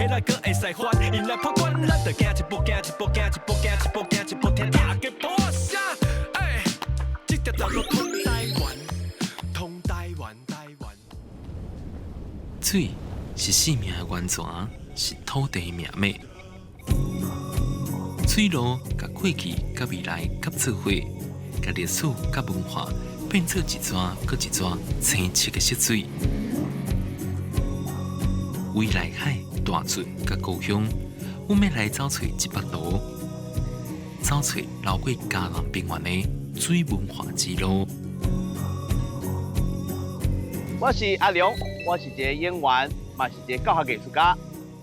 咱閣會使翻，𪜶來破關，咱就行一步，行一步，行一步，行一步，行一步，聽大家鼓聲。欸，這條道路通台灣，通台灣，台灣。水是生命的源泉，是土地的命脈。水路共過去佮未來合做伙，共歷史佮文化變做一逝閣一逝清澈的溪水。未來海、大圳佮故鄉，阮欲來走揣這幅圖，走揣流過嘉南平原的水文化之路。我是阿良，我是一个演員，嘛是一個教學藝術家，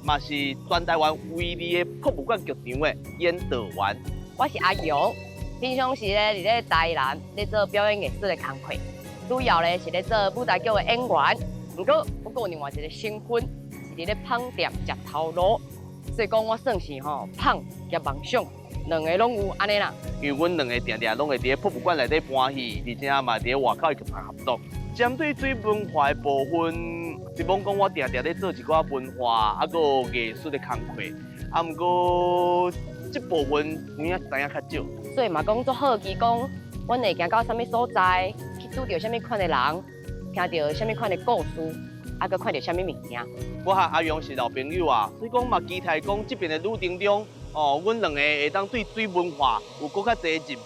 嘛是全台灣唯二的博物館劇場的演導員。我是阿勇，平常時咧佇咧台南咧做表演藝術的工課，主要咧是咧做舞台劇的演員。毋過我閣有另外一個身份，是佇咧麭店食頭路，所以講我算是吼麭兼夢想兩个攏有按呢啦。因為阮兩个定定攏會佇咧博物館內底搬戲，而且嘛佇咧外口去合作。針對水文化的部分，是罔講我定定咧做一寡文化啊，閣有藝術的工課，啊，毋過這部分有影知影較少。所以嘛講足好奇講，阮會行到啥物所在，去拄著啥物款的人，聽著啥物款的故事，啊，閣看著啥物物件。我和阿勇是老朋友啊，所以講嘛期待講這邊的旅程中，哦，阮兩个會當對水文化有閣較濟認識，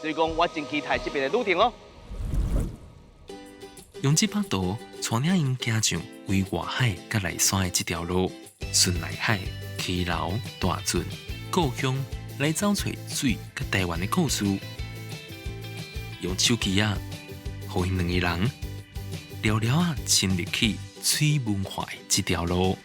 所以講我真期待這邊的旅程咯。用這幅圖帶領𪜶行上為外海佮內山的這條路，順內海、溪流、大圳、故鄉來走揣水佮台灣的故事。用手機仔，予𪜶兩个人聊聊仔深入去水文化的這條路。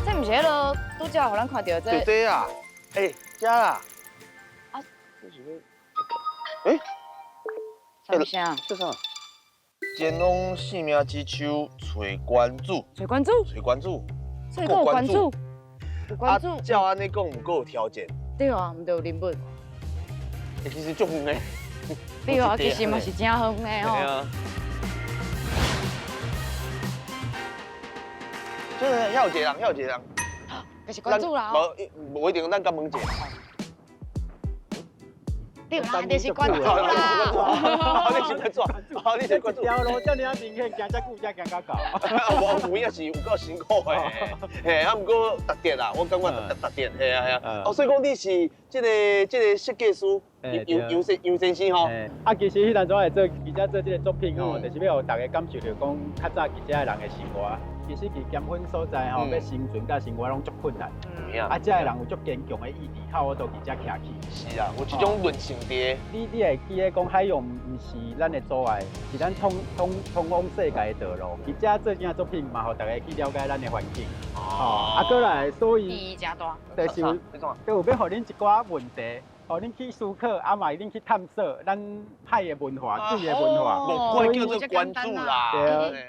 這毋是彼囉拄才予咱看著這對對啊，欸，遮啦。啊，這是欲，欸，啥物聲？這啥？乾隆生命之秋，揣關主。揣關主。揣關主。所以閣有關主。有關主。啊，照按呢講，毋過有條件。對啊，毋著有人物。欸，其實足遠的。對啊，其實嘛是真遠的吼。對啊。這個遐有一個人，遐有一個人。就是關主啦。無，無一定，咱共問者。對啦，就是關主啦。你是關主，你是關主。條路遮爾仔明顯，行遮久才行到到。無，有影是有夠辛苦的。嘿，啊，毋過值得啦，我感覺值得，嘿啊嘿啊。哦，所以講你是這個設計師，楊楊先楊先生吼。啊，其實彼當陣會做記者做這個作品吼，就是欲予大家感受著講較早記者的人的生活。其實佇咸芬所在吼，欲生存佮生活攏足困難。啊，遮的人有足堅強的意志，較有法度佇遮徛起。是啊，有這種韌性佇。你會記得講海洋毋是咱的阻礙，是咱通往世界的道路。佇遮做這作品嘛，予大家去了解咱的環境。哦。啊，閣來，所以意義誠大。就是有，就有欲予恁一寡問題，予恁去思考，啊嘛恁去探索咱海的文化、水的文化。無怪叫做關注啦。對。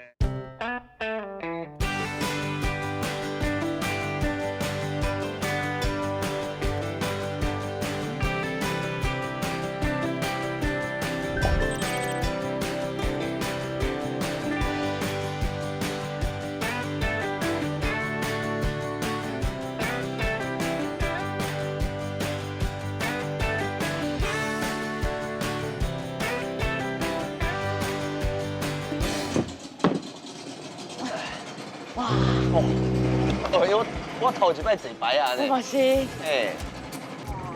哇！哦，我我頭一擺坐牌啊！我嘛是。欸，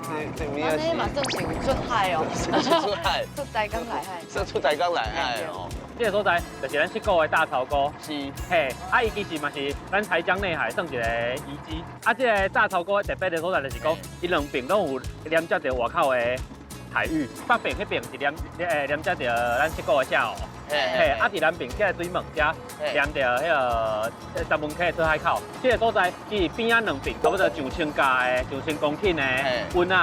這這按呢嘛算是有出海哦。出海。出台江內海。算出台江內海哦。這個所在就是咱七股的大潮溝。是。嘿，啊，伊其實嘛是咱台江內海算一個遺跡。啊，這個大潮溝特別的所在就是講，伊兩邊攏有連接著外口的海域，北邊彼邊是連接著咱七股的下湖。嘿，啊，佇南爿這个水門遮連著彼个三文溪出海口，這个所在其實邊仔兩爿差不多上千家的、上千公頃的塭仔，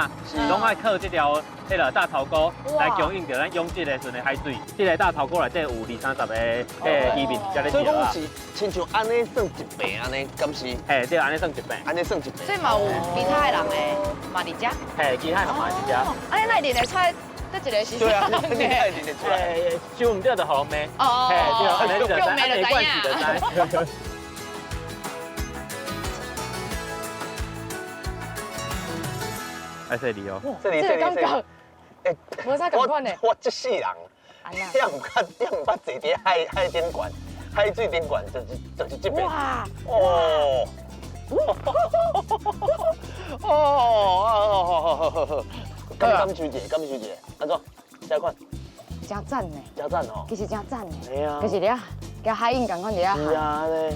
攏愛靠這條彼个大潮溝來供應著咱養殖的時陣的海水。這个大潮溝內底有二三十個彼个漁民在咧釣啊。所以講是親像按呢算一坪按呢，敢是？嘿，對，按呢算一坪。按呢算一坪。所以嘛有其他的人的嘛佇遮。嘿，其他人嘛佇遮。啊，你哪會認得出來？這一個是對啊，你哪會認得出來？想毋對就予人罵。哦，嘿，對，按呢就知，叫罵就沒關係就知。愛說你哦，這裡這個感覺，欸，無啥仝款的。我這世人，也毋捌，也毋捌坐佇海海頂懸，海水頂懸就是這邊。哇！哦！哦哦！感受一下，感受一下，按怎？這款？真讚呢！真讚哦！其實真讚呢。係啊。其實咧，佮海湧仝款佇遐。是啊，咧。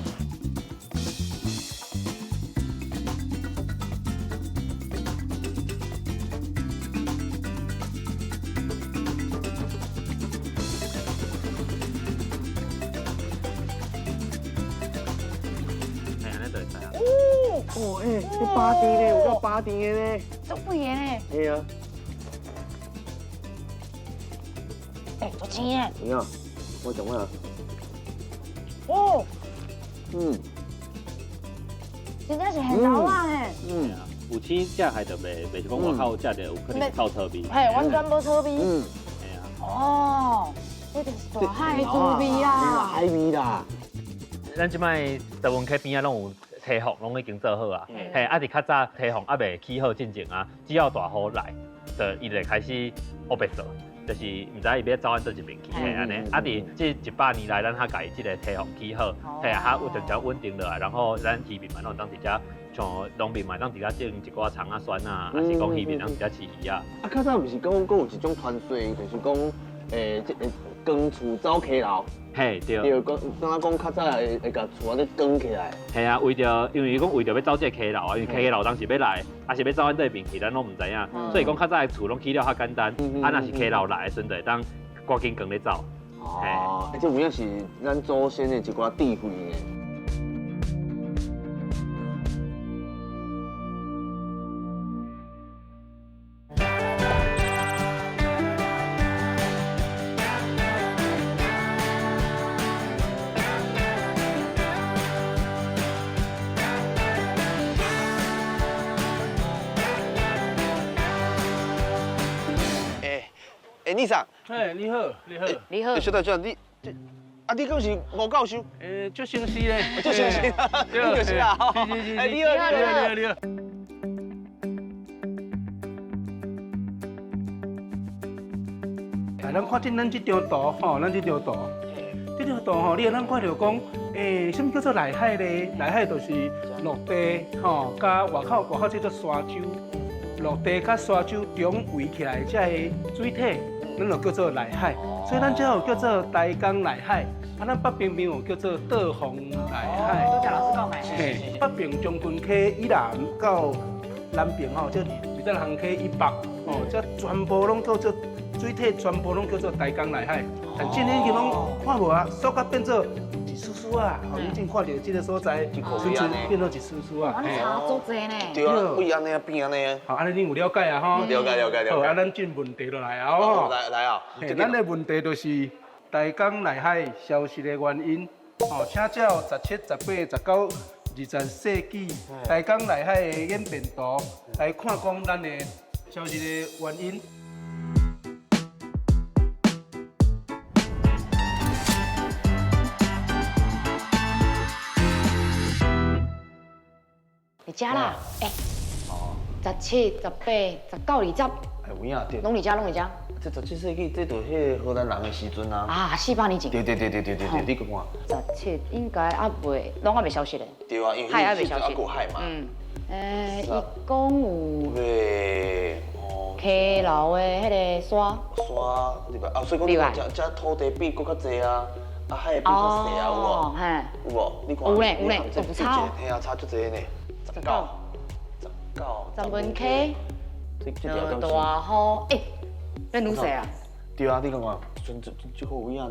哦，欸，這八甜呢，有夠八甜的呢，足肥的呢。係啊。欸，足青的。有影，我講啊。哦。嗯。真正是現撈啊呢。嗯。有青食海就袂是講外口食著有可能臭草味。嘿，完全無草味。嗯。係啊。哦，這就是大海的滋味啊。海味啦。咱這擺十文溪邊仔攏有堤防，攏已經做好啊。嘿，啊，佇較早堤防猶未起好進前啊，只要大雨來，就伊就開始烏白做，就是毋知伊欲走按佗一邊去，嘿，按呢。啊，佇這100年來，咱才共伊這个堤防起好，嘿，較有漸漸穩定落來，然後咱漁民嘛攏會當佇遮，像農民嘛會當佇遮種一寡蔥仔蒜啊，抑是講漁民當佇遮飼魚啊。啊，較早毋是講閣有一種傳說，就是講，這個扛厝走溪流。嘿，對。對，講敢若講較早會會共厝按呢扛起來。嘿啊，為著因為伊講為著欲走這个溪流啊，因為溪流當時欲來，抑是欲走按佗邊去，咱攏毋知影。所以講較早的厝攏起了較簡單，啊，若是溪流來的時陣，就會當趕緊扛咧走。哦，欸，這有影是咱祖先的一寡智慧呢。欸，李生。嘿，你好，你好。你好。小大姐，你這啊，你敢是吳教授？欸，足相似咧。足相似，你就是啊。是是是。欸，你好，你好，你好。啊，咱看這咱這張圖吼，咱這張圖，這張圖吼，你會當看著講，欸，啥物叫做內海咧？內海就是陸地吼，佮外口外口這座沙洲，陸地佮沙洲中圍起來這个水體，咱就叫做內海。所以咱這有叫做台江內海，啊，咱北邊邊有叫做倒風內海。拄才老師講的。嘿，北爿將軍溪以南到南爿吼，這二十行溪以北，哦，這全部攏叫做水體，全部攏叫做台江內海。但今年伊攏看無啊，縮甲變做一絲絲啊，吼，以前看著這个所在，純純變做一絲絲啊。哇，你查足濟呢。對啊，為按呢變按呢。好，按呢恁有了解啊吼？了解了解了解。好，啊，咱進問題落來啊，吼。來來啊。咱的問題就是台江內海消失的原因。哦，請照17、18、19、20世紀台江內海的演變圖來看，講咱的消失的原因。佇遮啦，欸，17、18、19、20，欸，有影對。攏佇遮，攏佇遮。這17世紀，這就彼个荷蘭人的時陣啊。啊，400年前。對對對對對對對，你閣看。 17應該猶未，攏猶未消失咧。對啊，因為海猶未消失。猶閣海嘛。嗯。欸，伊講有。對。哦。溪流的彼个沙。沙，對吧？啊，所以講你看，這這土地變閣較濟啊，啊海變較細啊，有無？嘿。有無？你看。有咧有咧，有差哦。嘿啊，差足濟呢。19、19。十文溪。這這條大雨，欸，變愈細啊？對啊，你感覺？像這這個有影爾，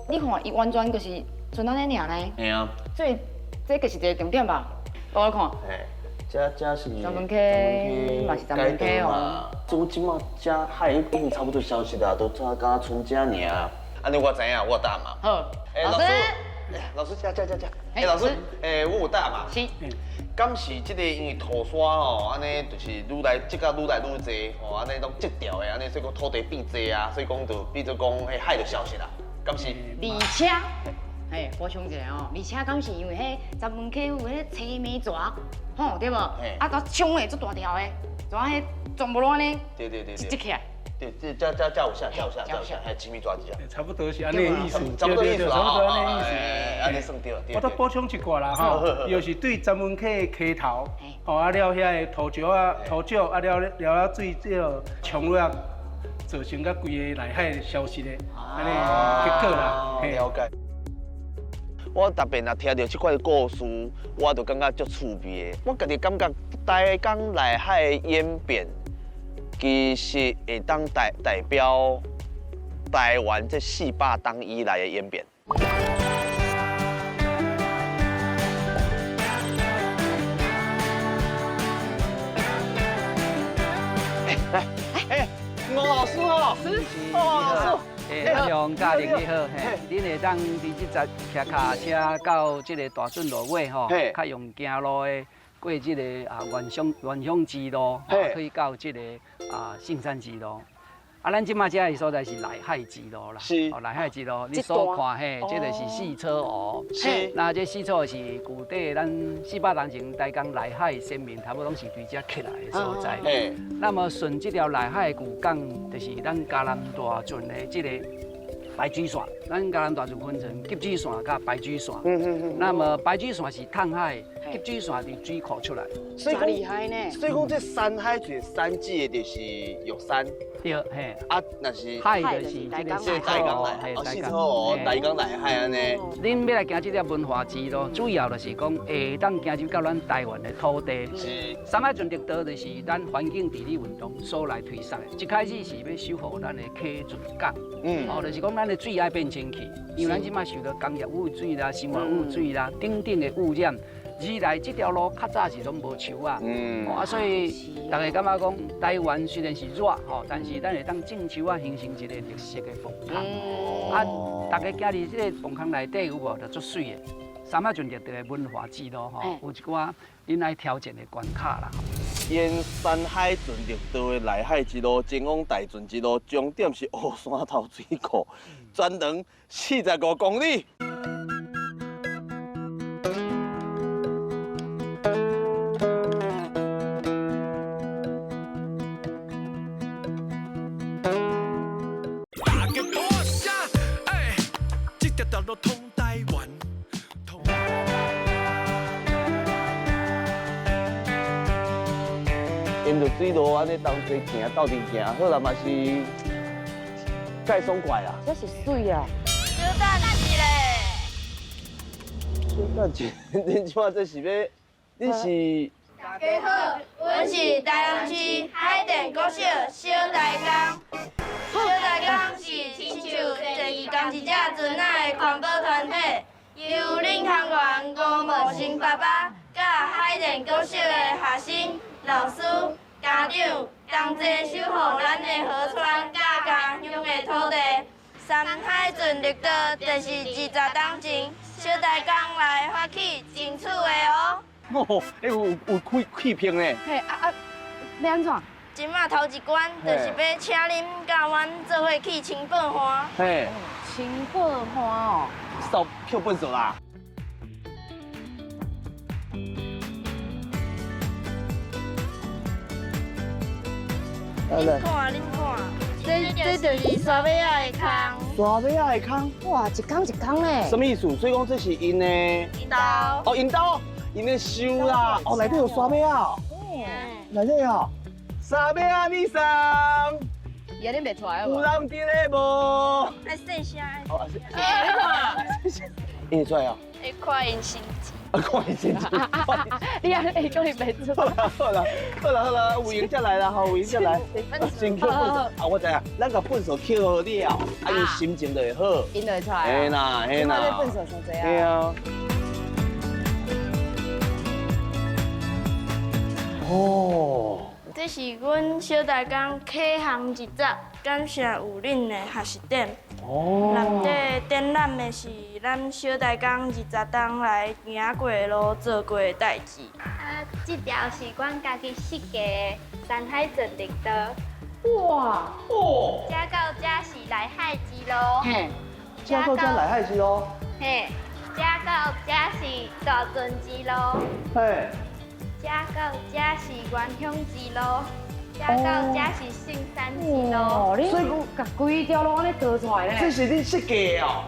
你看伊完全就是賰按呢爾呢。嘿啊。所以這就是一個重點吧？我看。嘿，這是。長門溪嘛是長門溪哦。這這馬這海已經差不多消失啦，都才敢賰這爾。按呢我知影，我有答案嘛。好。老師，老師，這這這這。欸，老師，欸，我有答案嘛。是。敢是這個因為土山吼，按呢就是愈來積甲愈來愈濟吼，按呢攏積掉的，按呢所以講土地變濟啊，所以講就變做講彼海就消失啦，敢是？而且，嘿，補充一下哦，而且敢是因為彼長門溪有彼個青梅蛇，吼對無？啊，都衝的足大條的，怎彼全部攏按呢？對對對對。積起來。對，這這這這有啥？這有啥？這有啥？嘿，青梅蛇這。差不多是按呢意思，差不多意思差不多按呢意思。按呢算對。我閣補充一寡啦吼，又是對長門溪的溪頭，吼啊了遐个土石啊、土石啊了了啊水這個沖落啊，造成甲規个內海消失的，按呢結果啦。了解。我特別若聽著這款故事，我就感覺足趣味的。我家己感覺台港內海的演變，其實會當代表台灣這400冬以來的演變。來，哎，吳老師哦，是，老師。欸，阿雄、嘉玲你好，嘿，恁會當佇這節騎跤車到這個大圳路尾吼，較用行路的過這個啊元鄉支路，可以到這個啊聖山支路。啊，咱這馬這个所在是內海之路啦，是，哦，內海之路，你所看嘿，這个是四草湖，是，那這四草是古底咱400年前台江內海先民差不多攏是對這起來的所在。那麼順這條內海的舊港，就是咱嘉南大圳的這個排水線，咱嘉南大圳分成集水線佮排水線。那麼排水線是淡海，集水線佇水庫出來。真厲害呢！所以講，這山海最山脊的就是玉山。對，嘿。啊，若是海就是這個四草湖，四草湖，台江內海按呢。恁欲來行這條文化之路，主要就是講會當行入到咱台灣的土地。是。三海圳綠道就是咱環境治理運動所來推捒的。一開始是欲守護咱的溪圳港，哦，就是講咱的水愛變清氣，因為咱這馬受到工業污水啦、生活污水啦等等的污染。二來，這條路較早是攏無樹啊，啊，所以大家感覺講台灣雖然是熱吼，但是咱會當種樹啊，形成一個綠色的防空。啊，大家行佇這個防空內底有無？就足媠的。三仔圳綠道的文化之路吼，有一寡恁愛挑戰的關卡啦。沿山海圳綠道的內海之路，前往大圳之路，終點是烏山頭水庫，全長45公里。沿著水路按呢同齐行，斗阵行，好啦嘛是盖爽快啦。这是水啊！小等一下。小等一下，恁这马这是欲？恁是？大家好，阮是台南市海淀国小小台江。小台江是亲像第二共一只船仔的环保团体，由领航员吴茂成爸爸，佮海淀国小的学生、老师、家長同齊守護咱的河川佮家鄉的土地。三海圳綠道就是20冬前小台江來發起爭取的哦。哦，欸，有氣魄呢。嘿，欲按怎？這馬頭一關就是欲請恁佮阮做伙去清糞岸。嘿。清糞岸哦。掃捡糞埽啦。恁看，恁看，這就是沙尾仔的空。沙尾仔的空。哇，一空一空嘞。什麼意思？所以講這是𪜶的。𪜶兜。哦，𪜶兜，𪜶的收啦。哦，內底有沙尾仔。內底哦。沙尾仔米送。伊安呢袂出來有人佇咧無？愛細聲。哦，你看。伊會出來哦。會看𪜶心情。啊，看伊心情。你啊，你讲你袂出。好啦好啦好啦好啦，有闲才来啦吼，有闲才来。先捡粪扫啊，我知影，咱共粪扫捡好了，啊，伊心情就会好。𪜶就会出来。嘿啦嘿啦。粪扫上济啊。嘿啊。哦。这是阮小大工启航20，感谢有恁的学习点。哦。内底展览的是咱小大工20冬来行过的路、做过的代志。啊，这条是阮家己设计的山海船绿道。哇！哦。这到这是内海之路。嘿。这到这内海之路。嘿。这到这是大船之路。嘿。这到这是元乡之路，这到这是圣山之路。所以讲，共规条路按呢导出来呢。这是恁设计的哦。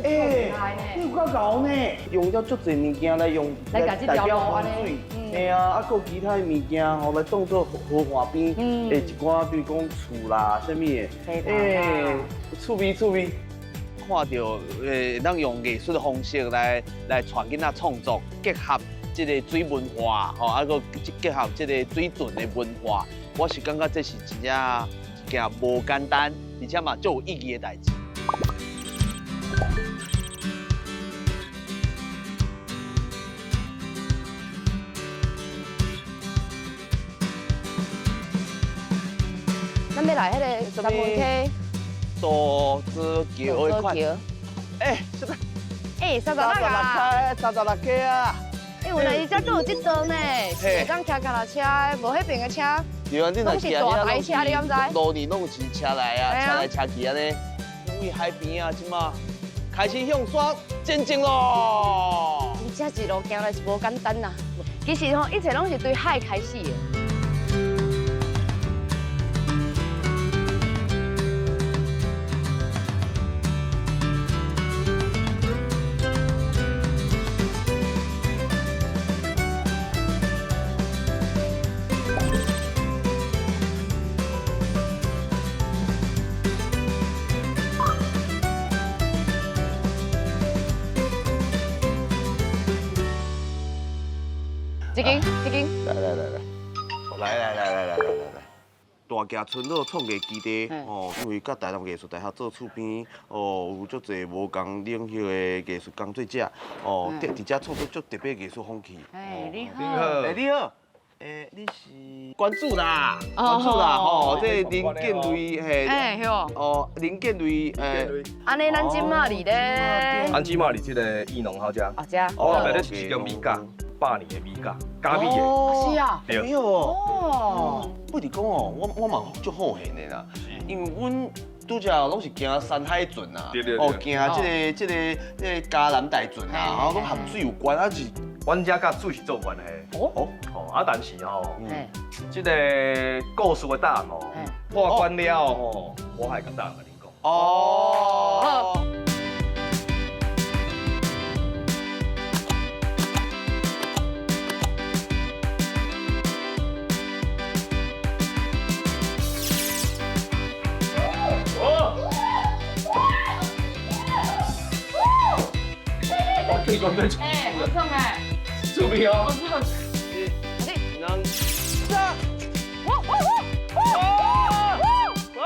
欸，你有够𠢕呢，用了足济物件来用来代表风水。嘿啊，啊，阁其他的物件吼来当做河岸边的一寡，比如讲厝啦，啥物的。欸，趣味趣味。看到会当用艺术的方式来带囡仔创作，结合这个水文化，吼，啊，阁结合这个水船的文化，我是感觉这是真正一件无简单，而且嘛足有意义的代志。咱欲来彼个三文溪，大泽桥的款。欸，什么？欸，36啊！ 36溪啊！欸，原来伊遮阁有这座呢，会当骑脚踏车，无彼边的车，对啊，你拢是大台车，你敢知？路年拢是车来啊，车来车去按呢。为海边啊，这马开始向山前进咯。你这一路行来是无简单呐，其实吼，一切拢是对海开始的。这间，这间。来来来来，来来来来来来来。大徛村落创艺基地，哦，因为佮台南艺术大学做厝边，哦，有足济无仝领域的艺术工作者，哦，伫遮创作足特别艺术风气。哎，你好。哎，你好。哎，你是关注啦，关注啦，吼，这林建瑞，嘿，哎，哦，林建瑞，哎，按呢，咱这马伫咧，咱这马伫这个艺农好遮，啊遮，哦，这是一间米家。100年的米家，加米的，是啊，对哦，不是讲哦，我嘛足好闲的啦，因为阮拄才拢是行山海船啊，哦，行这个嘉南大船啊，吼，拢和水有关，啊是，阮遮佮水是做关系，哦哦，啊但是吼，这个故事的答案哦，破关了吼，我还共答案共恁讲。哦。哎，好爽哎！趣味哦。好爽。一、两、三。哇哇哇哇！哇！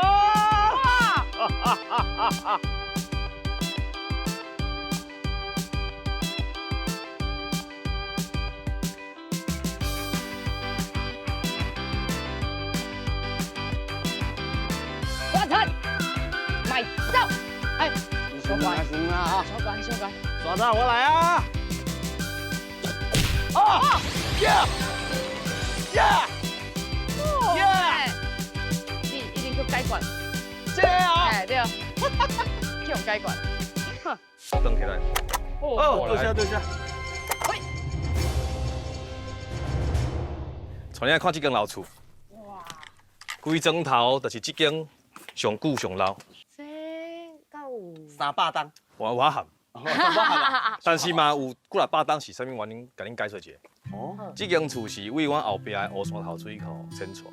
完成，买走。哎，小乖，行啊，小乖，小乖。耍大，我来啊！啊！耶！耶！耶！你一定去解决。这啊！哎对，去用解决。转起来。哦，多谢多谢。喂。带你来看这间老厝。哇！规砖头就是这间上久上老。这敢有300吨。我含。但是嘛，有几若百吨是啥物原因？共恁解说一下。哦，这间厝是为阮后壁的乌山头水库迁出来。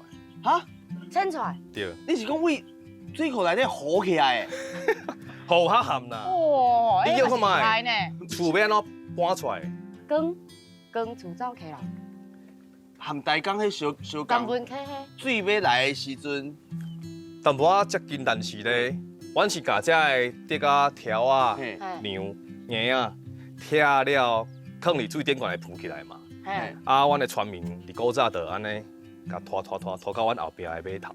哈？迁出来？对。你是讲为水库内底糊起来的？糊较咸啦。哇！你叫看觅？厝欲按怎搬出来？光光厝走溪流。含台江彼小小江文溪水欲来的时阵，淡薄仔接近，但是咧，阮是共这个竹仔条仔、娘硬仔拆了，囥伫水顶悬会浮起来嘛。啊，阮的村民伫古早就按呢，共拖拖拖拖到阮后壁的码头。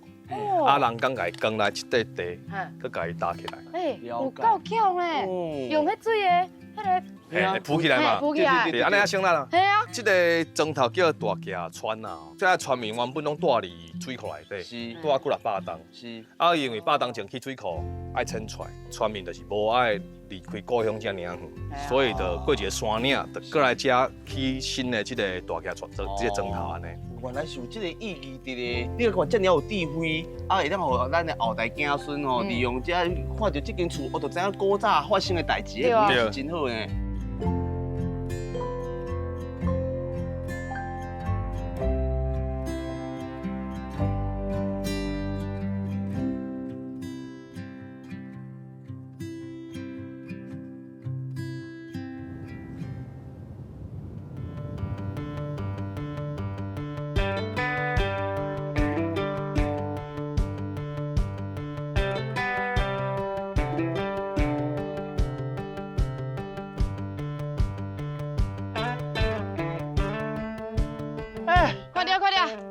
啊，人工共伊扛来一块地，阁共伊搭起来。欸，有够巧咧，用彼水的彼个。嘿，浮起来嘛，浮起来，对，按呢啊省力啦。嘿啊，这个砖头叫大徛村啊，这个村民原本拢住伫水库内底，是住几若百栋。是啊，因为百栋前去水库爱迁出来，村民就是无爱离开故乡遮尔远，所以就过一个山岭，就过来遮起新的这个大徛村，这个砖头按呢。原来是有这个意义伫咧。你看遮尔有智慧，啊，会当予咱的后代子孙吼，利用这看著这间厝，我就知影古早发生的代志，是真好呢。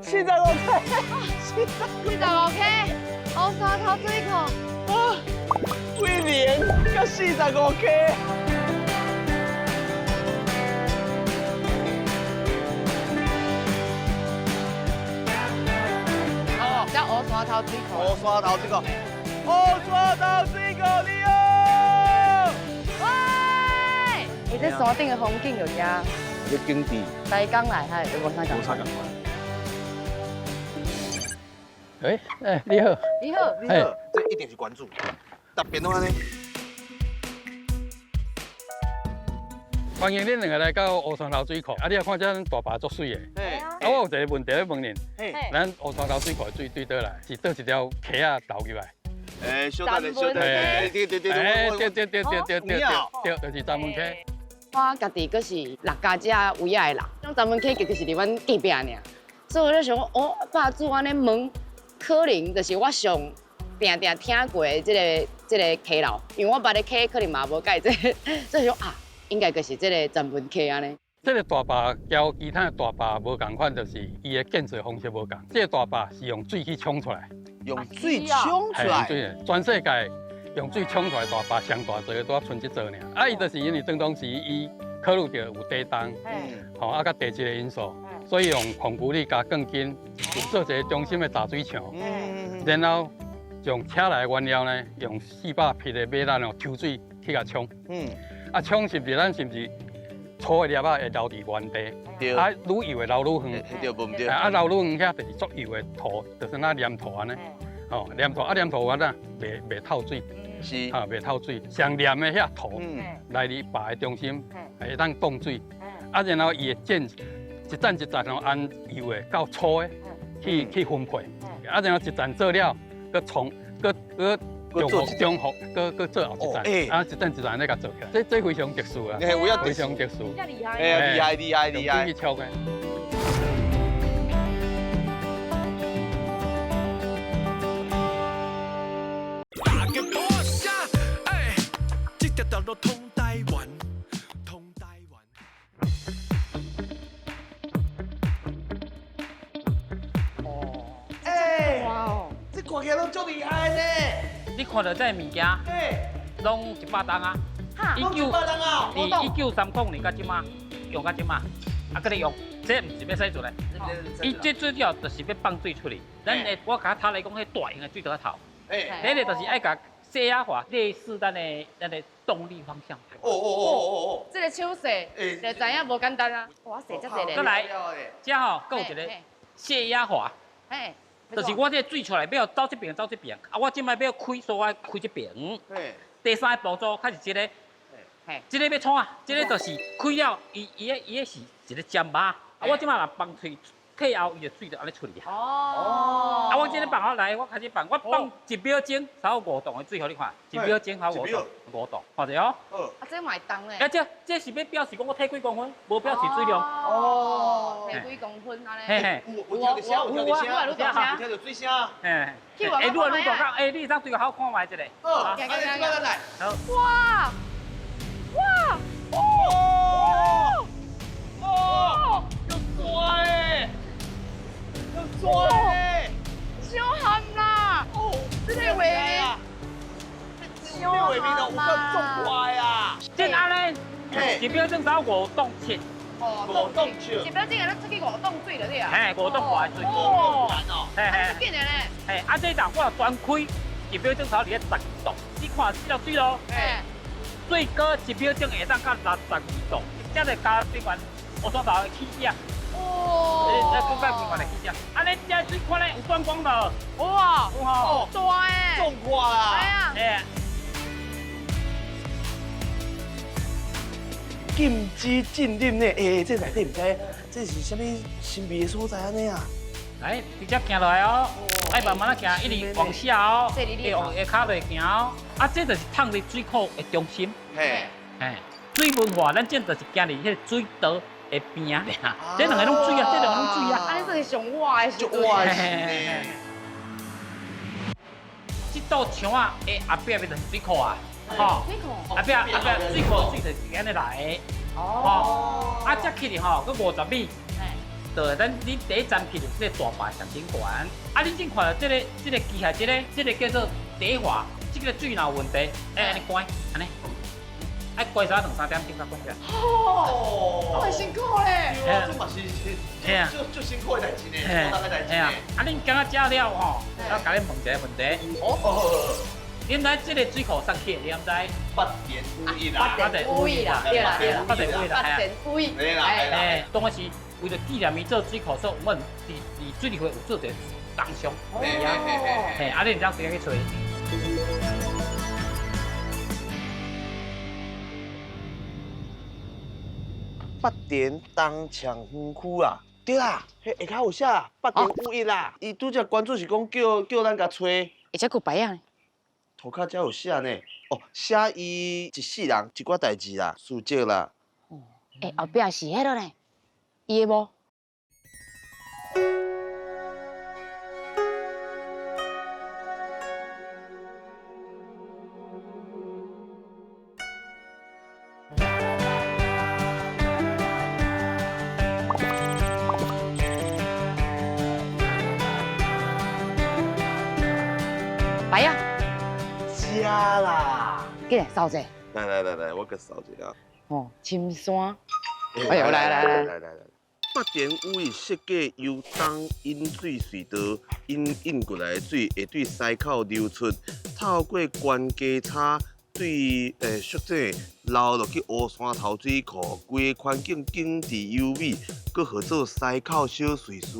45块，45块，乌山头水库，啊，几年才45块。哦，叫乌山头水库。乌山头水库，乌山头水库，你好。喂，欸，这山顶的风景就遮。这景致。台江内海无啥仝。无啥仝。哎哎，你好，你好，你好，这一定是关注，特别拢按呢。欢迎恁两个来到乌山头水库。啊，你也看这大坝足媠的。啊，我有一个问题欲问恁。咱乌山头水库的水对佗来？是佗一条溪仔流入来？哎，小等下，小等下，对对对对对对对对对对对，就是闸门溪。我家己阁是六家这位仔的人，种闸门溪其实是伫阮隔壁尔，所以我就想讲，哦，爸祖按呢问。可能就是我上定定听过的这个溪流，因为我捌的溪可能嘛无佮这个，所以说啊，应该就是这个闸门溪按呢。这个大坝交其他的大坝无仝款，就是伊的建设方式无仝。这个大坝是用水去冲出来，用水冲出来，全世界用水冲出来大坝上大座的，拄仔賰这座尔。啊，伊就是因为当当时伊考虑到有地动，吼啊，佮地质的因素。所以用孔固力加钢筋，有做一个中心的闸水墙，然后将车来的原料呢，用400匹的马力哦抽水去共冲。啊，冲是毋是咱是毋是粗的粒仔会留伫原地？啊，愈幼的留愈远。对，无毋对。啊，留愈远遐就是足幼的土，就是那黏土按呢。哦，黏土啊，黏土完啊，袂透水。是。啊，袂透水，上黏的遐土来伫坝的中心，会当挡水。啊，然后伊会建。一层一层哦，按幼的到粗的去分配，啊，然后一层做了，阁重，阁阁中复，阁做后一层，啊，一层一层咧共做起来，这非常特殊啊，非常特殊，哎，厉害厉害厉害，去超的。大家播声，哎，这条道路通台湾。看起来拢足厉害呢！你看到这个物件，拢100吨啊！拢100吨啊！伫1930年到这马，用到这马，啊，阁咧用，这毋是欲使出来，伊这主要就是欲放水出去。咱的我共他来讲，彼大型的水槽头，彼个就是爱共泄压阀类似咱的动力方向盘。哦哦哦哦哦！这个手势，就知影无简单啊！哇塞，遮济咧！阁来，这吼阁有一个泄压阀。就是我这水出来，欲走这边，走这边。啊，我这摆欲开，所以我开这边。第三个步骤，较是这个，这个欲创啊？这个就是开了，伊伊个伊个是一个针马。啊，我这摆若放水退後伊就水就按呢出去啊。哦。啊，我這个放好來，我開始放，我放一秒鐘，差5磅的水，予你看，一秒鐘差5磅，5磅，看者哦。啊，這嘛會重咧。啊，這是欲表示講我退幾公分，無表示水量。哦，退幾公分按呢。嘿嘿。有聽著聲，有聽著聲，有聽著水聲。嘿。欸，愈來愈大口，欸，你會當對個口看覓一下。好，來，來來。好。哇！哇！哦！哦！又大欸！又大欸！伤譀啦！哦，這个畫面，這個畫面有夠壮觀啊！這按呢，一秒鐘才5磅7。哦，5磅7。一秒鐘會當出去5磅水就對啊。嘿，5磅外水。哦，嘿嘿。足緊的咧。嘿，啊，這檔我全開，一秒鐘才佇咧12度，你看這條水咯。嘿。最高一秒鐘會當到62度，才會加水源烏山頭的起點。哦。欸，咱更加平原的起點。按呢，這水看咧有轉光無？有啊。有吼。大欸。壮觀啦。系啊。嘿。禁止禁令呢？欸，這內底毋知這是啥物神秘的所在按呢啊？來，直接行落來哦，愛慢慢仔行，一直往下哦，會往下跤落行哦。啊，這就是桶里水庫的中心。嘿，嘿，水文化，咱這就是行佇彼个水道的邊仔爾。這兩个攏水啊，這兩个攏水啊。按呢算是上倚的時陣。足倚的時。這道牆仔的後壁面就是水庫啊。吼，後壁後壁水庫水就是按呢來的。哦。啊，這去哩吼，閣50米。對，咱你第一站去就是這個大壩上頂懸。啊，你正看著這个這个機械，這个這个叫做底滑，這个水若有問題，愛按呢關，按呢，愛關啥2、3點鐘才關起來。哦，很辛苦咧。對啊，這嘛是，足足辛苦的代誌呢，孤單的代誌呢。啊，恁感覺食了吼，我共恁問一個問題。哦。恁知這个水庫啥起的？你敢知？八田與一啦。八田與一啦，對啦對啦。八田與一啦，八田與一。對啦對啦。欸，當時為著紀念伊做水庫，所以阮佇水利會有做一个銅像。嘿，啊，恁會當直接去揣。八田东墙园区啊，对啦，彼下跤有写八田与一啦。伊拄才关注是講叫咱共揣。而且閣有牌仔呢。塗跤遮有寫呢，哦，寫伊一世人一寡代誌啦，事跡啦。欸，後壁是彼个呢，伊的無？牌仔。遮啦。緊來掃者。來來來來，我閣掃一下。哦，深山。哎呦，來來來來來來。八田與一設計由東引水隧道引引過來的水，會對西口流出，透過關家差對蓄水流落去烏山頭水庫，規个環境景緻優美，閣號做西口小瑞士。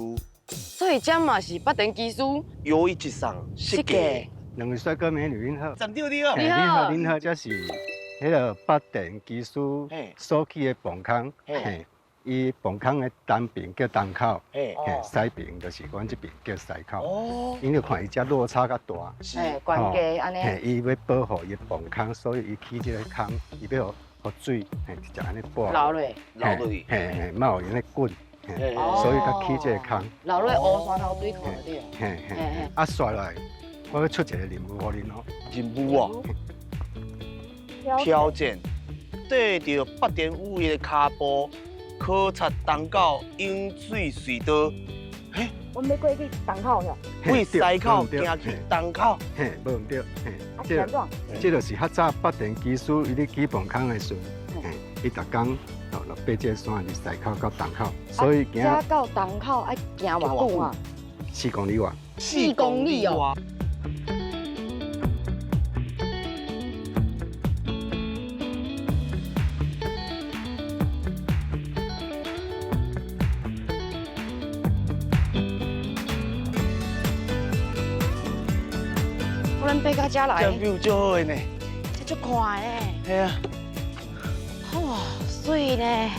所以這嘛是八田技師有一上設計。兩位帥哥美女，您好。站長你好。你好，您好，這是彼个八田技師所起的磅空，嘿，伊磅空的东边叫东口，嘿，西边就是阮这边叫西口。哦。因为看伊遮落差较大，是，悬低按呢。嘿，伊欲保护伊的磅空，所以伊起这个空，伊欲予水，嘿，直接按呢泼。流落。流落去。嘿嘿，莫予伊咧滚，所以才起这个空。流落乌山头水库就对。嘿嘿。啊，煞落来，我欲出一个任务予恁哦。任务哦。挑战，缀著八田与一的跤步，考察东口引水隧道。嘿，阮欲过去东口哟。对西口行去东口。嘿，无毋对。嘿，这这就是较早八田技师伊咧起磅空的时阵，嘿，伊逐工哦落爬这个山，伫西口到东口，所以行。遮到东口爱行偌久啊？4公里外。4公里哦。阮爬到遮来，这view足好的呢，这足看的。嘿啊。哇，媠呢！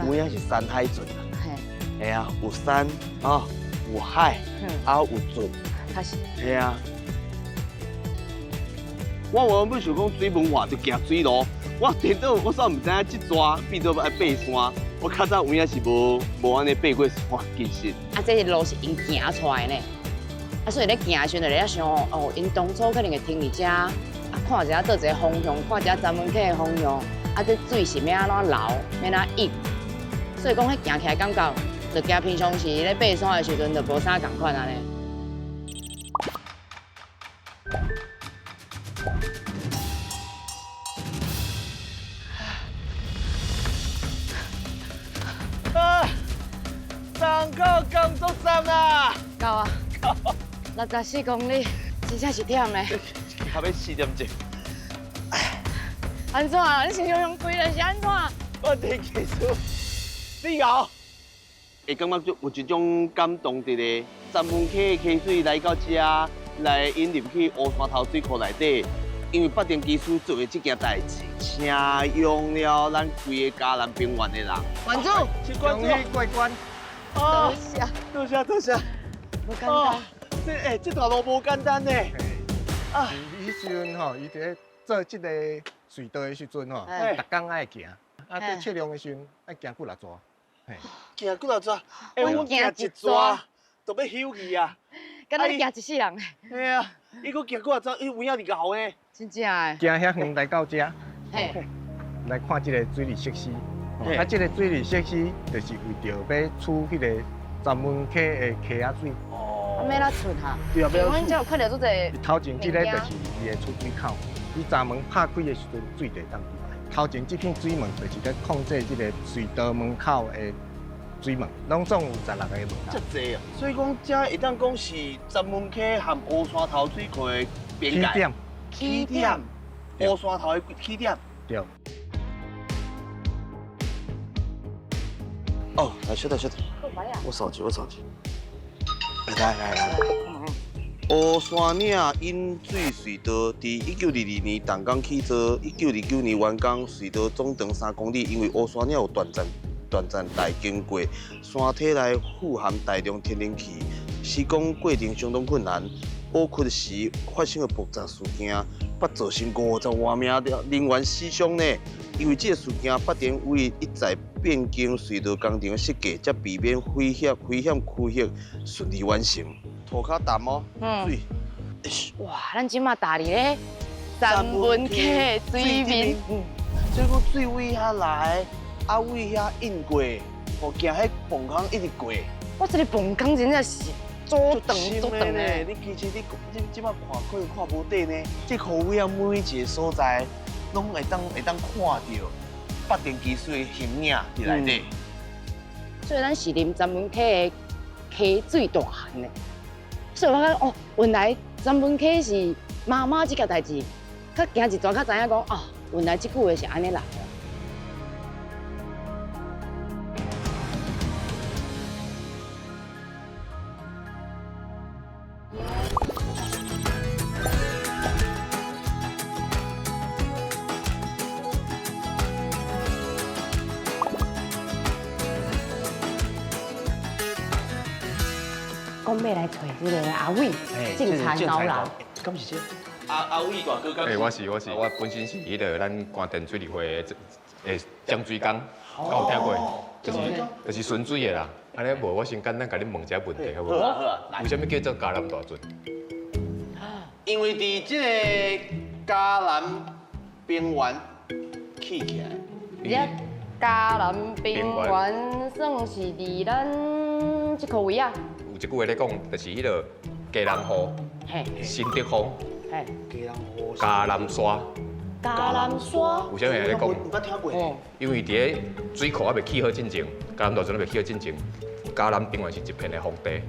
有影是山海船啊。嘿啊，有山啊，有海，啊有船。确实。嘿啊。我原本想讲水文化就行水路，我颠倒我煞毋知影这逝变做爱爬山。我较早有影是无按呢爬过山，其实。啊，这个路是𪜶行出来的呢。啊，所以咧行的时阵就咧想哦，𪜶当初可能会停伫遮，啊，看一下佗一个方向，看一下闸门溪的方向，啊，这水是欲按怎流，欲按怎溢。所以讲，彼行起来感觉，就行平常时咧爬山的时阵就无啥仝款按呢。啊！上口工作站啦！到啊！64公里，真正是忝咧。较欲4点钟。按怎？你是用规日是按怎？我伫技术，你熬。会感觉就有一种感动伫咧。三门溪的溪水来到遮，来引入去乌山头水库内底。因为北田技师做的这件代志，请用了咱规个嘉南平原的人。关注，关注过关。多谢，多谢，多谢。无简单。这欸，这条路无简单呢。啊，彼时阵吼，伊伫咧做这个隧道的时阵吼，逐工爱行，啊，伫测量的时阵爱行几若逝。行几若逝？欸，阮行一逝都欲休去啊！敢若你行一世人。嘿啊，伊阁行几若逝，伊有影伫𠢕呢。真正的。行遐远来到遮，来看这个水利设施。啊，这个水利设施就是为著欲取彼个闸门溪的溪仔水。哦。欲按怎出哈？对啊，阮遮有看著足济。头前这个就是伊的出水口，你闸门拍开的时阵，水就会当入来。头前这片水门就是咧控制这个隧道门口的水门，拢总有16个门口。遮济啊！所以讲，遮会当讲是闸门溪和乌山头水库的边界。起点。起点。乌山头的起点。对。哦，来，稍等，稍等。我扫一，我扫一。来来来。乌山岭引水隧道伫1922年动工起造，1929年完工。隧道总长3公里，因为乌山岭有断层带经过，山体内富含大量天然气，施工过程相当困难。挖掘时发生的爆炸事件，捌造成50外名人员死伤呢。因为这个事件，北电为一再变更隧道工程设计，才避免危险区域顺利完成。涂跤澹哦，水。哇，咱这马踏伫咧闸门溪的水面，所以讲水位遐来，啊位遐引过，吼行彼泵孔一直过。我这个泵孔真正是阻长阻长的。你其实你这马看可能看无底呢。这箍位啊，每一个所在拢会当看到北电技师的形影伫内底。所以咱是啉闸门溪的溪水大汉的。所以我讲哦，原来闸门溪是妈妈这件代志，较行一逝较知影讲哦，原来这句话是按呢来的。讲欲来揣这个阿伟，种田高楼。敢是这？阿伟大哥，欸，我是，我本身是彼个咱关田水利会的讲水工，敢有听过？就是巡水的啦。按呢无，我先简单共你问一下问题，好无？为啥物叫做嘉南大圳？因为伫这个嘉南平原起起来。这嘉南平原算是伫咱这块位啊。有一句话咧讲，就是彼个嘉南湖、新竹风、嘉南山、嘉南山。有啥物咧讲？毋捌听过。因为伫咧水库还未起好进前，嘉南大圳还未起好进前，嘉南平原是一片的荒地。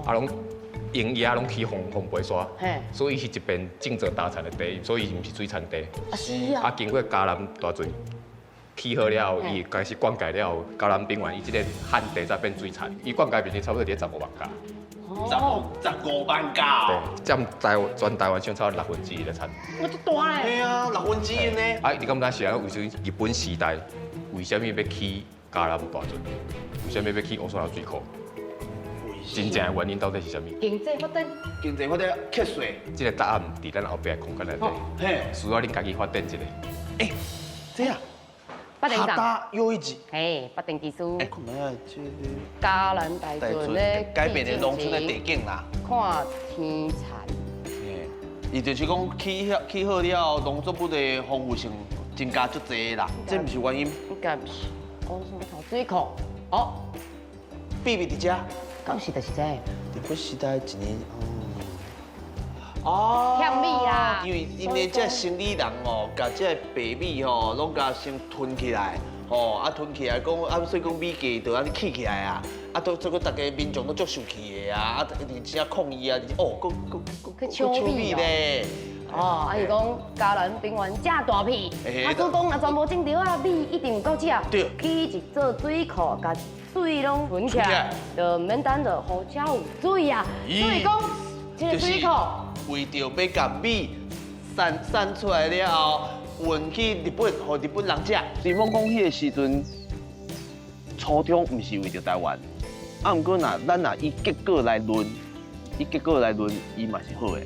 啊，拢营业拢起风白沙，所以是一片种植大田的地，所以毋是水产地。啊是啊。啊，经过嘉南大圳起好了后，伊开始灌溉了后，嘉南平原伊这个旱地才变水田。伊灌溉面积差不多伫15万甲。15万甲。对，占全台湾省差不多1/6的产。我这大咧。对啊，1/6呢。啊，你敢知是啊？为什么日本时代为啥物欲起嘉南大圳，为啥物欲起乌山头水库？真正的原因到底是啥物？经济发展，经济发展节税。这个答案伫咱后壁的空间内底，需要恁家己发展一下。欸，这样。发电厂又一集。嘿，发电技师。欸，看觅啊，这个嘉南大圳咧，改变的农村的地景啦。看天田。嘿，伊就是讲起好起好了后，农作物的丰富性增加足济啦。这毋是原因？应该毋是。乌山头水库，哦，秘密伫遮。敢是就是这。日本时代一年，哦，欠米啦。因为𪜶的这生理人哦，共这白米吼，拢共先囤起来，吼，啊囤起来，讲啊，所以讲米价就按呢起起来啊，啊，都这个逐家民众都足生气的啊，啊，而且抗议啊，哦，阁阁阁去抢米咧。哦，啊伊讲嘉南平原遮大片，啊，所以讲若全部种著啊，米一定有够食。对。起一座水库，共水拢囤起来，就毋免等著予遮有水啊。所以讲，这个水库为著欲共米散散出来了后，运去日本，予日本人食。比方讲，彼个时阵，初衷毋是为著台湾，啊，毋过若咱若以结果来论，以结果来论，伊嘛是好的。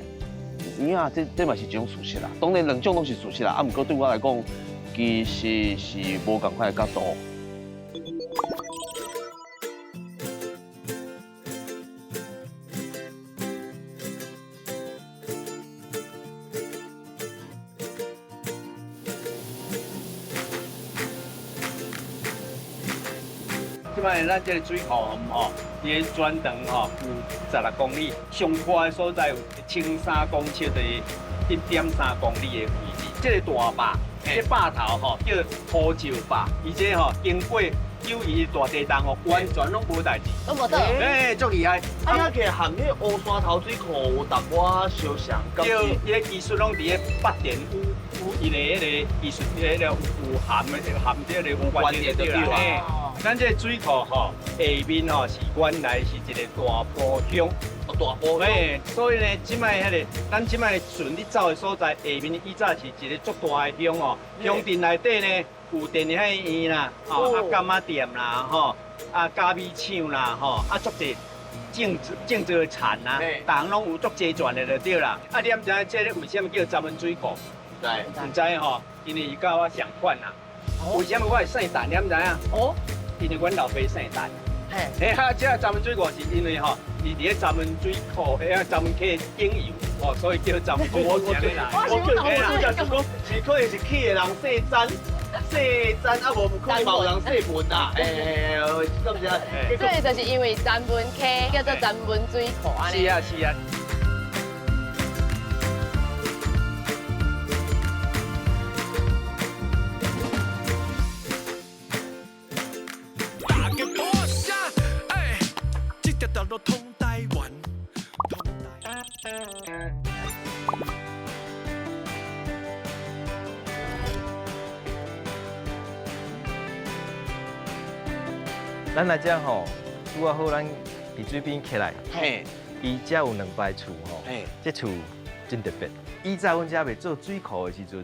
有影，这嘛是一种事实啦。当然，两种拢是事实啦。啊，毋过对我来讲，其实是无仝款的角度。这摆咱这个水库吼，伊的全长吼有16公里，上宽的所在有1300公尺的1.3公里的位置。这个大坝，这坝头吼叫乌石坝，伊这吼经过九一大地震吼，完全拢无代志，拢无倒。哎，足厉害！啊，遐个和彼个乌山头水库有淡薄仔相像，对，伊个技术拢伫咧发电有伊个彼个技术，彼个有含的含这个有关联对啦。咱这个水库吼，下面吼是原来是一个大埔乡，大埔乡。嘿，所以呢，这摆彼个，咱这摆船咧走的所在，下面以早是一个足大的乡哦。乡镇内底呢，有电影院啦，哦，啊，柑仔店啦，吼，啊，咖啡厂啦，吼，啊，足济种种植的田啦，逐项拢有足齐全的就对啦。啊，你毋知影这个为啥物叫闸门水库？对，毋知吼，因为伊佮我相款啦。为啥物我会姓陈？你毋知影？哦。因为阮老爸姓陈，嘿，哈，这个闸门水库是因为吼，伊伫咧闸门水库，遐闸门溪顶游，哦，所以叫闸门水库。我我我就是讲，是可能是起的人姓詹，姓詹啊，无可能嘛有人姓文啦，哎，敢是啊？所以就是因为闸门溪叫做闸门水库按呢。是啊，是啊。咱来遮吼，拄仔好，咱伫水边起来，伊遮有两排厝吼，这厝真特别。以前阮遮袂做水库的时阵，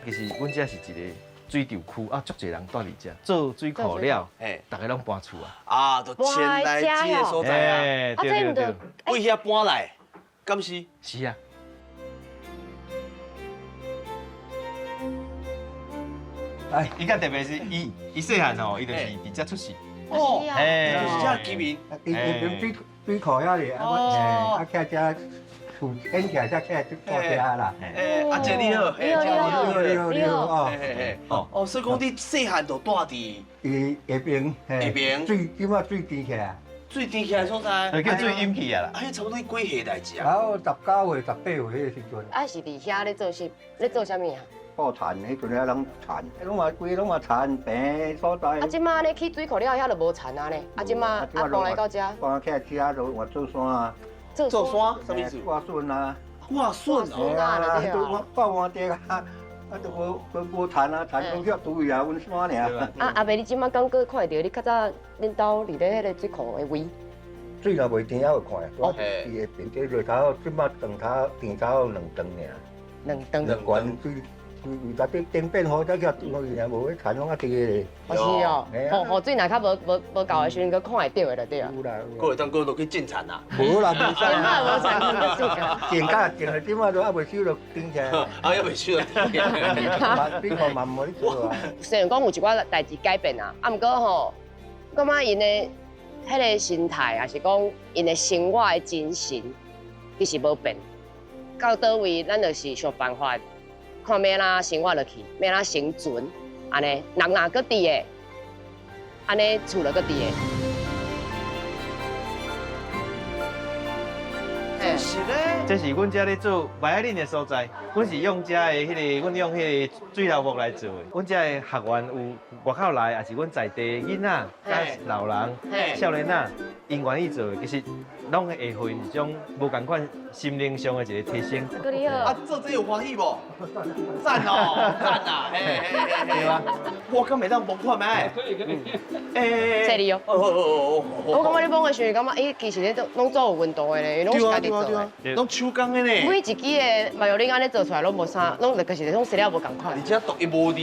其实阮遮是一个水池区啊，足济人蹛伫遮做水库了，逐家拢搬厝啊。啊，就迁来这个所在啊，对对对，为遐搬来，敢是？是啊。哎，伊较特别是伊，伊细汉吼，伊就是伫遮出世。哦，就是遮居民，伊伊水库遐里，啊，啊，徛遮厝建起来才起来住遮啦。哎，阿姐你好，你好，你好，你好，你好，哦，哦，哦，所以讲你细汉就住伫伊下边，下边水这摆水甜起来，水甜起来所在，叫水淹起啊啦。啊，彼差不多几岁代志啊？然后19岁、18岁彼个时阵。啊，是伫遐咧做事，咧做啥物啊？布田，彼阵遐拢田，拢嘛规拢嘛田平所在。啊，这马咧起水库了，遐就无田啊咧。啊，这马啊搬来到遮。搬起来遮就换做山啊。做山？啥物意思？挂笋啊。挂笋啊！啊，都挂换地啊，啊，都无无无田啊，田拢遐堆啊，阮山尔。啊，阿伯，你这马敢阁看会著？你较早恁兜伫咧彼个水库的位？水若袂甜，犹会看。哦。伊下边这落头，这马长头甜头两长尔。两长。两悬水。为内底顶变好，才叫落去尔，无迄田拢犹伫个咧。哦是哦，雨水若较无够的时阵，阁看会著的就对啊。有啦。阁会当阁落去种田啊？无啦，袂使。无田种甲种了，这马都犹未收落顶起来。啊，犹未收落顶起来。水库嘛无咧做啊。虽然讲有一寡代志改变啊，啊，毋过吼，感觉𪜶的彼个心态，抑是讲𪜶的生活的精神，其实无变。到佗位，咱就是想办法，看欲按怎生活落去，欲按怎生存，按呢，人若阁伫的，按呢厝就阁伫的。这是咧，这是阮遮咧做麦仔岭的所在。阮是用遮的彼个，阮用彼个水流木来做的。阮遮的学员有外口来，抑是阮在地囡仔、佮老人、少年仔，𪜶愿意做的，其实拢会予𪜶一种无仝款心灵上的一个提升。啊，做这有欢喜无？赞哦，赞啊！嘿嘿嘿，对啊。我敢会当摸看觅？可以可以。欸，这里哦。哦。我感觉你摸的时候，感觉伊其实咧都拢做有温度的咧，拢是家己做的。拢手工的呢。每一支的麻油岭按呢做出来，拢无啥，拢就是拢材料无仝款。而且独一无二。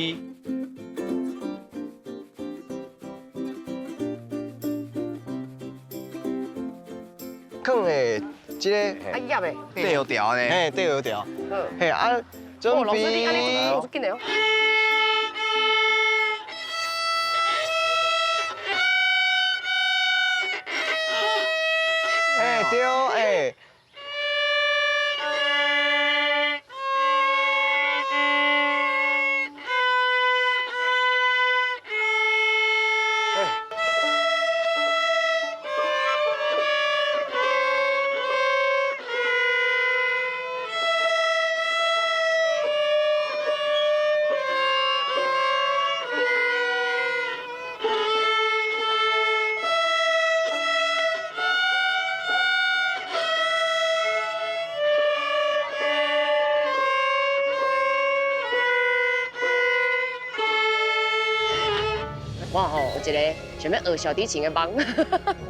放的这个啊，叶的，底油条呢？嘿，底油条。嘿啊，准哦，老师你按呢做，紧的哦。哎，对，哎。我吼有一个想欲学小提琴的梦，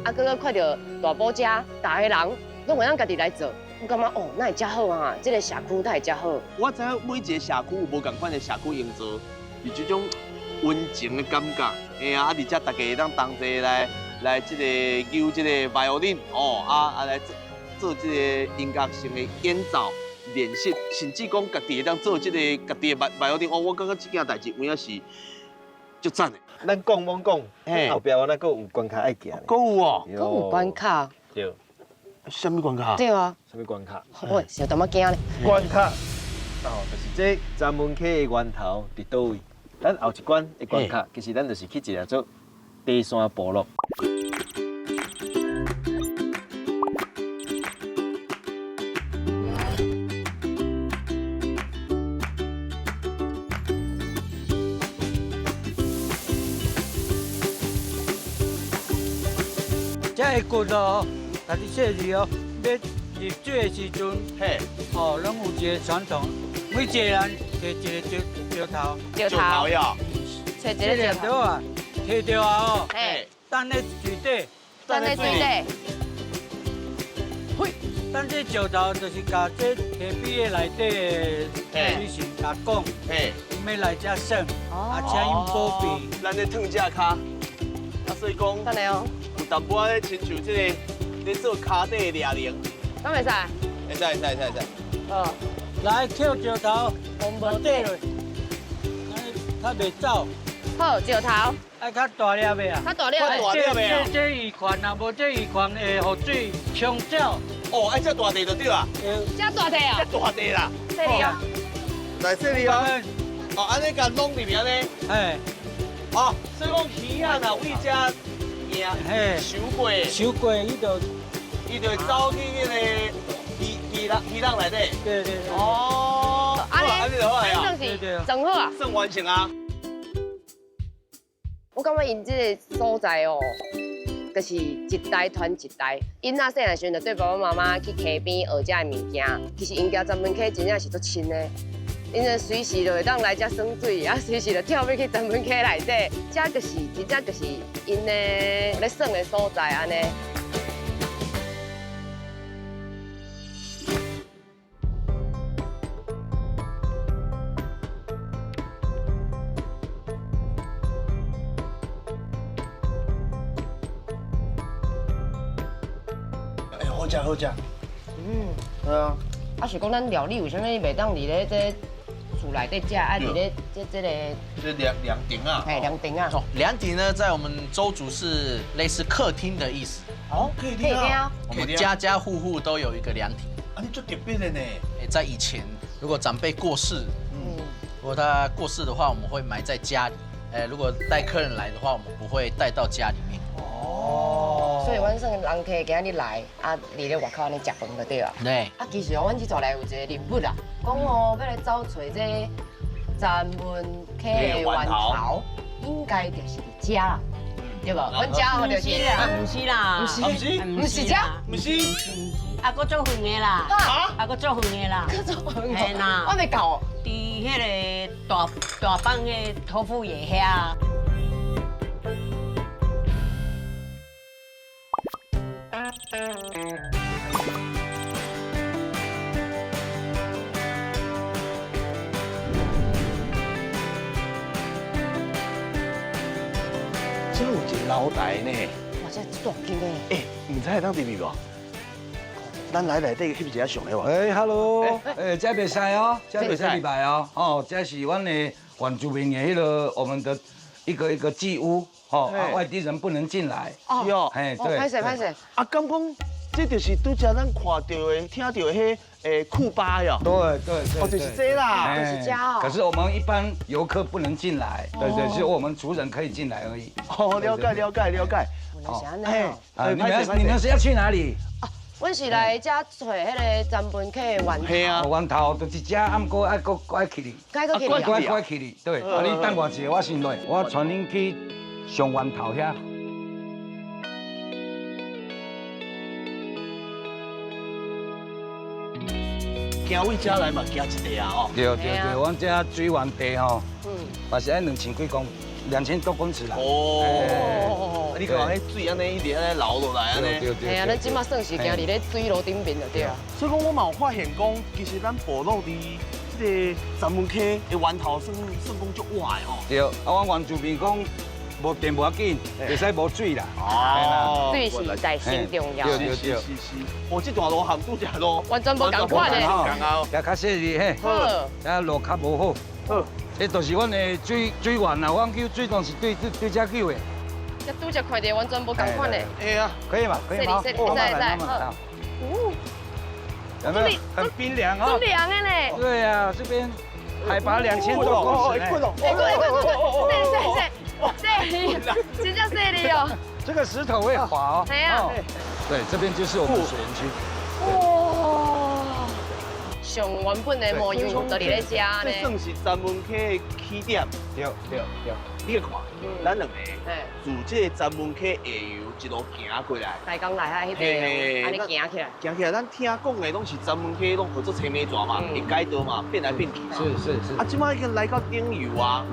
啊，阁阁看著大埔遮逐个人拢会当家己来做，我感觉哦，哪会遮好啊？这个社区哪会遮好？我知影每一个社区有无仝款的社区营造，是这种温情的感觉。嘿啊，啊，而且大家会当同齐来这个扭这个 violin 哦，啊来做这个音乐性的演奏练习，甚至讲家己会当做这个家己的 violin。哦，我感觉这件代志有影是足赞的。咱讲罔讲，后壁我咱阁有关卡爱行。阁有哦，阁有关卡。对。啥物关卡？对啊。啥物关卡？我小淡薄惊咧。关卡，哦，就是这闸门溪的源头伫佗位？咱后一关的关卡，其实咱就是去一个做茶山部落。这个骨哦，家己设计哦，欲入水的时阵，嘿，哦，拢有一个传统，每一个人提一个石头，石头呀，提一个石头啊，提著啊哦，嘿，等咧水底，等咧水底，嘿，等这石头就是共这溪边的内底的女神共讲，嘿，𪜶欲来遮耍，啊，请𪜶保庇，咱咧烫这跤，啊，所以讲，等下哦。有淡薄仔亲像这个咧做跤底的掠铃，敢会使？会使会使会使。哦，来捡石头，无底落，较袂走。好，石头。爱较大粒的啊。较大粒的。这这鱼环啊，无这鱼环会予水冲走。哦，爱这大块就对啦。这大块啊？这大块啦。细粒啊。来细粒哦。哦，按呢共弄入去按呢。嘿。哦，所以讲鱼仔若为遮。嘿，收过，收过，伊就会走去彼个鱼笼内底。对对对。哦，按呢就好啊。算是装好啊。算完成啊。我感觉𪜶这个所在哦，就是一代传一代。𪜶仔细汉时阵就缀爸爸妈妈去溪边学这个物件，其实𪜶佮闸门溪真正是足亲的。𪜶就随时就会当来遮耍水，啊，随时就跳欲去闸门溪内底，这就是真正就是𪜶的咧耍的所在按呢。好食好食。對啊。啊是講咱料理為啥物袂當佇咧這厝內底食，啊佇咧這個這涼亭啊。嘿，涼亭啊。哦，涼亭呢，在我們鄒族是類似客廳的意思。哦，客廳啊。我們家家戶戶都有一個涼亭。啊，你足特別的呢。在以前，如果長輩過世，如果他過世的話，我們會埋在家裡。如果帶客人來的話，我們不會帶到家裡面。哦，所以阮算人客今日來，啊，佇咧外口按呢食飯就對啊。對。啊，其實哦，阮這逝來有一個任務啦，講哦，欲來走揣這曾文溪的源頭，應該就是佇遮啦，對無？阮遮吼就是。毋是啦，毋是，毋是遮，毋是。啊，閣足遠的啦，啊，閣足遠的啦，閣足遠。嘿啦，我袂到。佇彼个大大枋的屠夫爺遐。這有一個樓台呢。哇，這大間的。欸，毋知會當入去無？咱來內底翕一下相的無？欸，Hello，欸，這袂使哦，這袂使入來哦，哦，這是阮的原住民的彼个我們的一個一個祭屋，哦，啊，外地人不能進來。是哦，嘿，對。歹勢歹勢。啊，敢講這就是拄才咱看到的、聽到的彼庫巴喲。對對對。哦，就是這啦，就是這哦。可是我們一般遊客不能進來，對對，是我們族人可以進來而已。哦，了解了解了解。哦，哎，你們是要去哪裡？阮是來遮揣彼个曾文溪的源頭。嘿啊，源頭就是遮，啊，毋過愛閣愛去哩。該閣去哩。該去哩，對。啊，你等我一下，我先來，我帶恁去上源頭遐。行位遮來嘛，行一塊啊，哦。對對對，阮遮水源地吼，嘛是愛2000多公尺啦。哦，你看彼水按呢一直按呢流落來按呢。對對。嘿啊，咱這馬算是行佇咧水路頂面就對啊。所以講，我嘛有發現講，其實咱部落佇這個曾文溪的源頭算算講足活的吼。對，啊，阮原住民講無電無要緊，袂使無水啦。哦，水是在先重要。對對對。是是。哦，這段路和拄這路完全無仝款的。也較細膩嘿。好。這路較無好。好。這就是阮的水源啦，阮救水當是對這救的。這拄才看著完全無仝款的。會啊，可以嘛？可以嗎？會使會使。哦。有沒有？很冰涼哦。很涼的呢。對啊，這邊海拔2000多公尺。欸，滾滾滾滾，細細細，真正細膩哦。這個石頭會滑哦。對啊。對，這邊就是我們水源區。哇！上原本的模樣就佇咧遮呢。這算是曾文溪的起點。對對對。你看，咱兩個自這個曾文溪下游一路行過來，台江內海彼邊，按呢行起來。行起來，咱聽講的攏是曾文溪攏叫做青梅泉嘛，會改道嘛，變來變去。是是是。啊，這擺已經來到頂游啊，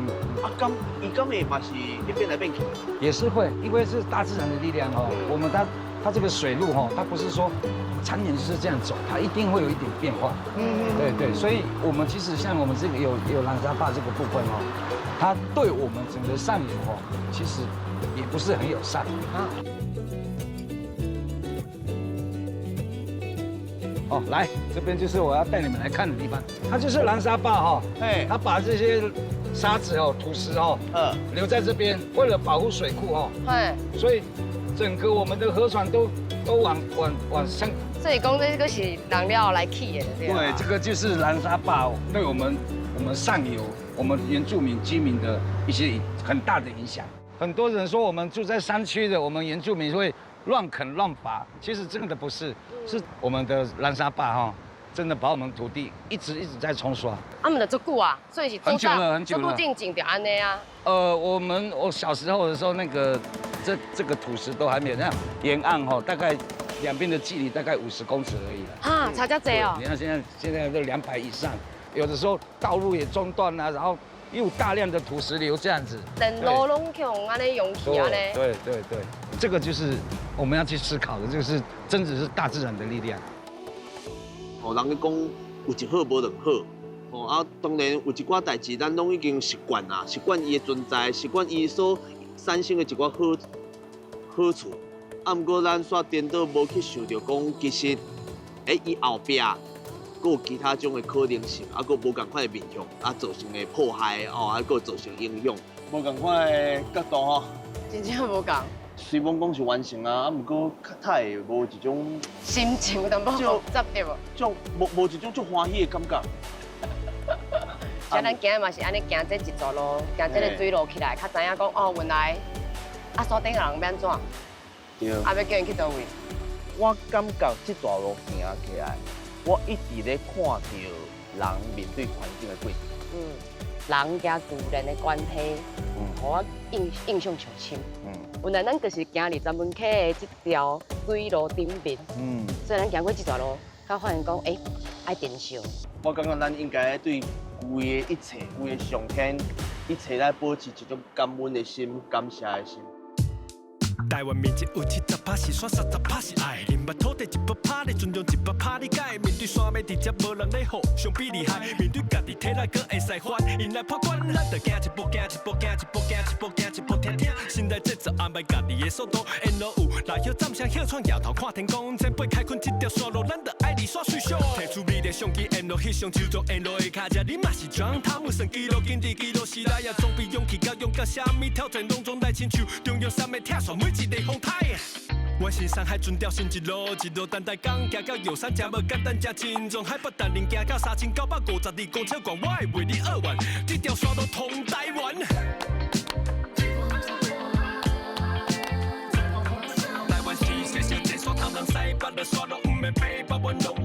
啊，敢伊敢會嘛是會變來變去？也是會，因為是大自然的力量哦。我們它這個水路哈，它不是說常年就是這樣走，它一定會有一點變化。對對，所以我們其實像我們這個有攔沙壩這個部分哦，它對我們整個上游哦，其實也不是很友善啊。哦，來，這邊就是我要帶你們來看的地方，它就是攔沙壩哈，哎，它把這些沙子哦、土石哦，留在這邊，為了保護水庫哦，哎，所以整個我們的河床都往上。所以講這個是人了來起的，對。對，這個就是攔沙壩對我們上游、我們原住民居民的一些很大的影響。很多人說我們住在山區的，我們原住民會亂墾亂伐，其實真的不是，是我們的攔沙壩哈，真的把我們土地一直一直在沖刷。啊，毋就足久啊，所以是很久了，很久了。足久進前就按呢啊。我小時候的時候，那個這個土石都還沒有那樣，沿岸哈，大概兩邊的距離大概50公尺而已了。哈，差遮濟哦。你看現在都200以上，有的時候道路也中斷了，然後又大量的土石流這樣子。連路攏用按呢用去按呢。對對對，這個就是我們要去思考的，這個是真的是大自然的力量。哦，人家講有一好無兩好，哦啊，當然有一寡代誌，咱攏已經習慣啦，習慣伊的存在，習慣伊所產生的一寡好處。啊，啊，毋過咱煞顛倒無去想著講，其實，伊後壁，閣有其他種的可能性，啊，閣無仝款的面向，啊，造成的破壞，哦，啊，閣造成影響，無仝款的角度吼。真正無仝。雖罔講是完成啊，啊，毋過較太無一種心情有淡薄複雜對無？就無一種足歡喜的感覺。像咱行嘛是按呢行這一座路，行這个水路起來，較知影講哦，原來啊山頂的人欲按怎？對。啊，欲叫𪜶去佗位？我感覺這段路行起來，我一直咧看著人面對環境的過程。人佮自然的關係，予我印象上深。原來咱就是行佇鄒文溪的這條水路頂面。所以咱行過這段路，才發現講，愛珍惜。我感覺咱應該對規个一切、規个上天，一切來保持一種感恩的心、感謝的心。台灣面積有70%是山，30%是愛。林捌土地100%，你尊重100%，你敢會面對山欲直接無人咧護，相比厲害。面對家己體力閣會使還，𪜶來破關，咱就行一步，行一步，行一步，行一步，行一步，聽聽。現在節奏安排家己的速度，沿路有來歇暫聲歇喘，搖頭看天空，前輩開墾這條山路，咱就愛離山水上。提出美麗相機，沿路翕相，手中沿路的跤車，你嘛是裝，他們算記錄，緊佇記錄時代也裝備勇氣佮勇敢，啥物挑戰攏總來親像中央山脈拆線，每一个風台。阮新山海船钓新一路，一路等待港，行到玉山真无简单，真轻松。海北陈林行到3952公尺悬，我会为你扼腕，这条线路通台湾。台湾是小小这山头人西北的山路，毋免爬北，阮拢